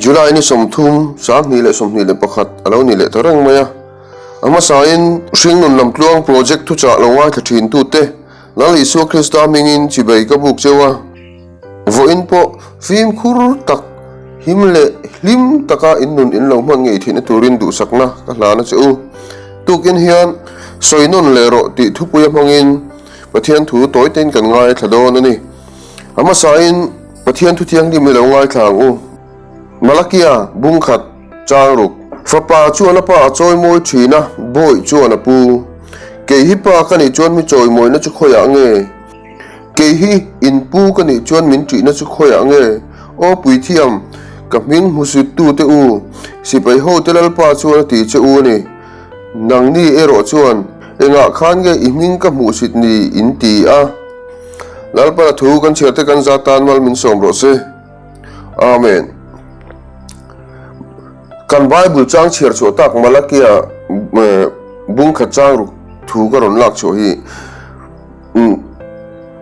July ni 30, 2021 a lo ni leh ta reng mai a. A hmasain Hringnun Lamtluang Project thuchah lo ngaithla thintute Lal Isua Krista hmingin chibei ka buk cheu a. Vawiin pawh fimkhur tak, him leh hlim taka in nun in lo hman ngei theihna turin duhsakna ka hlan a che u. Tukin hian sawi nawn leh rawh tih thupuia hmangin Pathian thu tawi tein kan ngaithla dawn a ni. A hmasain Pathian thu thianghlim hi lo ngaithla ang u. Malakia, bungkhat, chang ruk. Fapa chuan a pa a chawimawi thin a, bawih chuan a pu. Kei hi pa ka nih chuan mi chawimawina chu khawiah nge? Kei hi in pu ka nih chuan min ṭihna chu khawiah nge? Aw Puithiam, ka hming hmusittute u, sipai hote Lalpa chuan a ti che u a ni. Nangni erawh chuan, Engah khan nge i hming ka hmuhsit ni? in ti a. Lalpana thu kan chhiarte kan za tan mal min sawm rawh se. Amen. Kan Bible chang chhiar chhuah tak Malakia bungkhat chang ruk thu ka rawn lak chhuah hi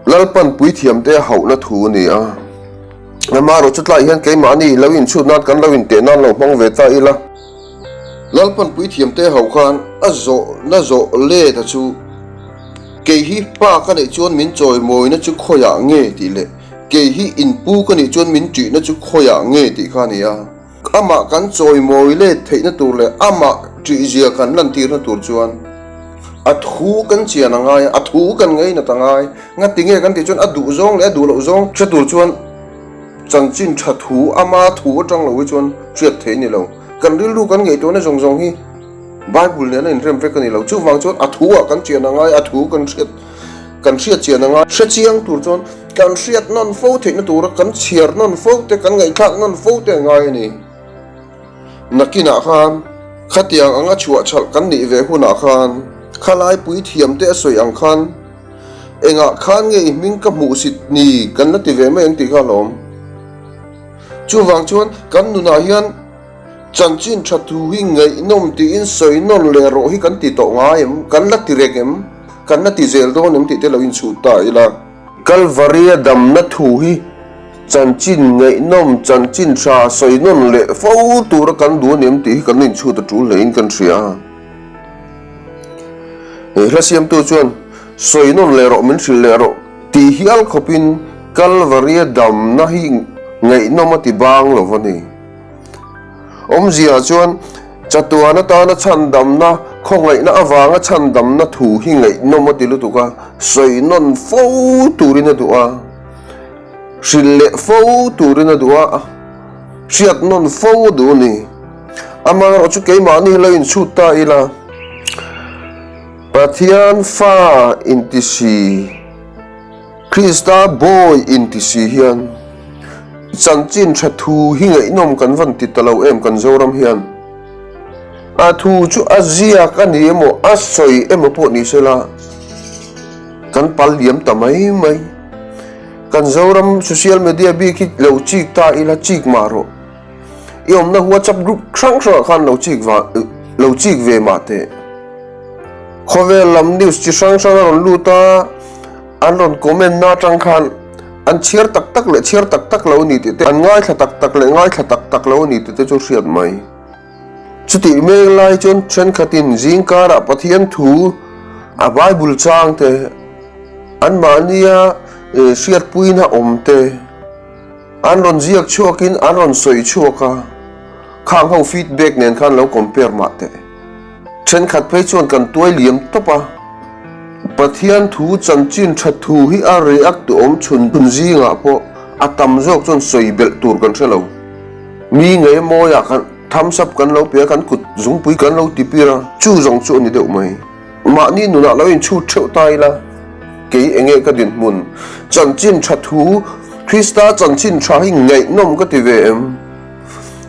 Lalpan puithiamte a hauhna thu a ni a. Amaherawh chutlai hian keimahni lo inchhut nan kan lo inteh nan lo hmang ve ta ila. Lalpan puithiamte a hauh khan a zawhna zawh let a chu, Kei hi pa ka neih chuan min chawimawina chu khawiah nge tih leh Kei hi in pu ka nih chuan min ṭihna chu khawiah nge tih kha a ni a. Amah kan chawimawi let theihna tur leh amah ṭihzia kan lantirna tur chuan a thu kan chian a ngai a, a thu kan ngainat a ngai. Ngati nge kan tih chuan a duh zawng leh a duh loh zawng hre tur chuan chanchin ṭha thu, ama thu aṭang lo hi chuan hriat theih a ni lo. Kan rilru kan ngaihtuahna zawng zawng hi Bible nen a inrem vek a ni lo. Chuvang chuan a thu-ah kan chian a ngai, a thu kan hriat kan hriat chian a ngai. Hre chiang tur chuan kan hriat nawn fo theihna tura kan chhiar nawn fo te, kan ngaihthlak nawn fo te a ngai a ni. Nakinah khan khatiang anga chhuah chhalh kan nih ve hunah khan khalai puithiam te a sawi ang khan engah khan nge i hming ka hmuh sit ni kan la ti ve mai ang tih kha a lawm. Chuvang chuan kan nunah hian Chanchin tha thu hi ngaihnawm tiin sawi nawn leh rawh hi kan ti tawh ngai em? Kan la ti reng em? Kan la ti zel dawn em tih te lo inchhut ta ila. Kalvaria damna thu hi chanchin ngaihnawm, chanchin tha sawi nawn leh fo tura kan duh a ni em tih hi kan inchhut a tul hlein kan hria. He hla siamtu chuan sawi nawn leh rawh, min hrilh leh rawh tih hial khawpin Kalvaria damna hi ngaihnawm a ti bang lo va ni. Awmzia chuan chatuan atana chhandamna, khawngaihna avanga chhandamna thu hi ngaihnawm a ti lutuk a, sawi nawn fo turin a duh a, hrilh leh fo turin a duh a, hriat nawn fo a duh a ni. Amaherawh chu keimahni hi lo inchhut ta ila, Pathian fa inti si, Krista bawi inti si hian chanchin tha thu hi ngaihnawm kan van ti ta lo em kan Zoram hian. A thu chu a ziak a ni emaw a sawi emaw pawh ni sela kan pal liam ta mai mai. Kan Zoram social media bik hi lo chik ta ila chik mah rawh. I awmna WhatsApp group hrang hrangah khan lo chik va lo chik ve mah teh. Khawvel lam news chi hrang hrang a rawn lut a, an rawn comment na atang khan an chhiar tak tak leh chhiar tak tak lo a ni tih te, an ngaithla tak tak leh ngaithla tak tak lo a ni tih te chu hriat mai. Chutih mek lai chuan thenkhatin zingkarah Pathian thu a Bible chang te, anmahnia hriatpuina awm te, An rawn ziak chhuakin an rawn sawi chhuak a, khang ho feedback nen khan lo compare mah teh. Thenkhat phei chuan kan tuai liam tawp a, Pathian thu chanchin tha thu hi a react tu awm chhun chhun zingah pawh a tam zawk chuan sawi belh tur kan hre lo. Mi ngei mawiah kan thumbs up kan lo pe a, kan kut zungpui kan lo tipir a, chu zawng chu a ni deuh mai. Mahni nunah lo inchhut theuh ta ila, kei enge ka dinhmun? Chanchin tha thu, Krista chanchin tha hi ngaihnawm ka ti ve em?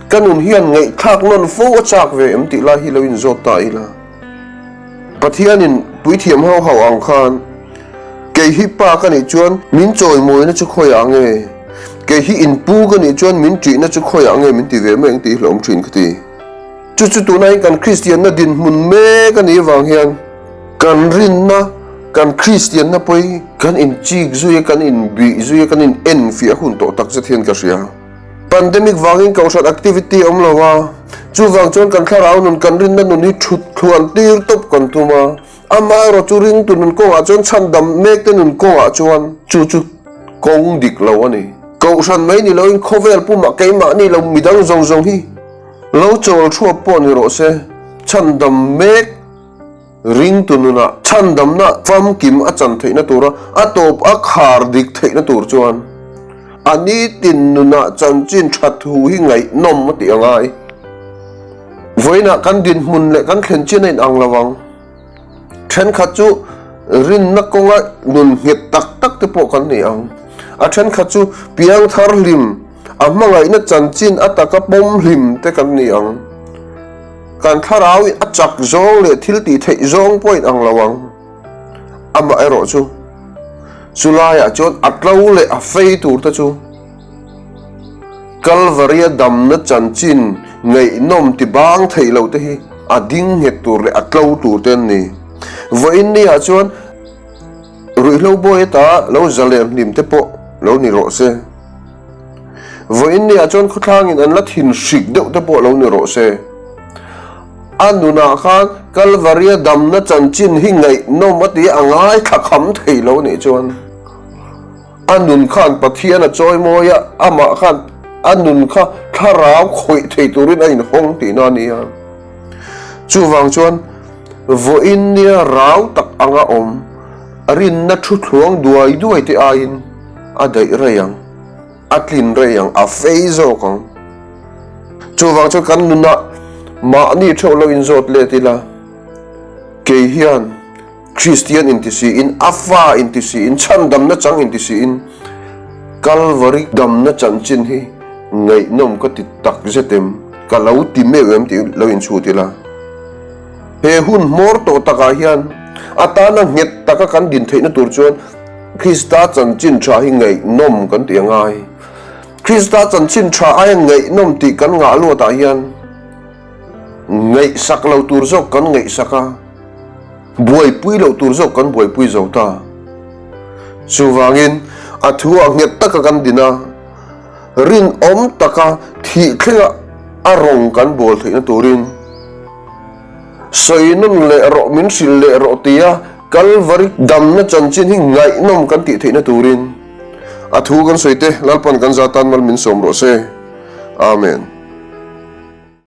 Ka nun hian ngaihthlak nawn fo a chak ve em tih lai hi lo inzawt ta ila. Pathianin puithiam ho hauh ang khan, Kei hi pa ka nih chuan min chawimawina chu khawiah nge? Kei hi inpu ka nih chuan min ṭihna chu khawiah nge min ti ve mai ang tih hi hlauhawm ṭhin ka ti. Chu chu tunah hian kan Kristianna dinhmun mek a nih avang hian kan rinna, kan Kristianna pawi kan inchik zui a, kan inbih zui a, kan inenfiah hun tawh tak zet hian ka hria. Pandemic vangin kohhran activity awm lo a, chuvang chuan kan thlarau nun, kan rinna nun hi thut thluan tir tawp kan tum a. Amaherawh chu ringtu nun kawngah chuan chhandam mekte nun kawngah chuan chu chu kawng dik lo a ni. Kohhran mai ni loin khawvel pumah keimahni lo midang zawng zawng hi lo chawl thuap pawh ni rawh se, chhandam mek ringtu nunah chhandamna famkim a chan theihna tura a tawp a khar dik theihna tur chuan a nitin nunah chanchin tha thu hi ngaihnawm a tih a ngai. Vawiinah kan dinhmun leh kan thlen chin a inang lo ang. Thenkhat chu rinna kawnga nun nghet tak tak te pawh kan ni ang. A thenkhat chu piangthar hlim, a hmangaihna chanchin a taka pawm hlim te kan ni ang. Kan thlarau in a chak zawng leh thil tih theih zawng pawh a inang lo ang. Amaherawh chu, chulaiah chuan a tlo leh a fei tur te chu, Kalvaria damna chanchin ngaihnawm ti bang theih loh te hi a ding nghet tur leh a tlo tur te an ni. Vawiin ni ah chuan ruihhlo bawi ata lo zalem hlim te pawh lo ni rawh se. Vawiin ni ah chuan khawthlangin an la thin hrik deuh te pawh lo ni rawh se. A nunah khan Kalvaria damna chanchin hi ngaihnawm a ti a ngaithla kham thei lo nih chuan. A nun khan Pathian a chawimawi a, amah khan a nun kha thlarau khawih thei turin a inhawng tihna a ni a. Chuvang chuan vawiin nia rau tak anga awm, rinna thu thluang duai duai te aiin a daih rei ang, a tlin rei ang, a fei zawk ang. Chuvang chuan kan nunah mahni theuh lo inzawt let ila, kei hian, Kristian inti siin, a fa inti siin, chhandamna chang inti siin, Kalvari damna chanchin hi ngaihnawm ka ti tak zet em? Ka lo ti meuh em tih lo inchhut ila. He hun hmawr tawh takah hian a tana nghet taka kan din theihna tur chuan Krista chanchin tha hi ngaihnawm kan ti a ngai. Krista chanchin tha aia ngaihnawm tih kan ngah luatah hian ngaihsak lo tur zawk kan ngaihsak a. Buaipui loh tur zawk kan buaipui zo ta. Chuvangin, a thu ah nghet taka kan din a, rinawm taka thih thlenga a rawng kan bawl theihna turin sawi nawn leh rawh, min hrilh leh rawh tia Kalvari damna chanchin hi ngaihnawm kan tih theihna turin a thu kan sawi te Lalpan kan za tan mal min sawm rawh se. Amen.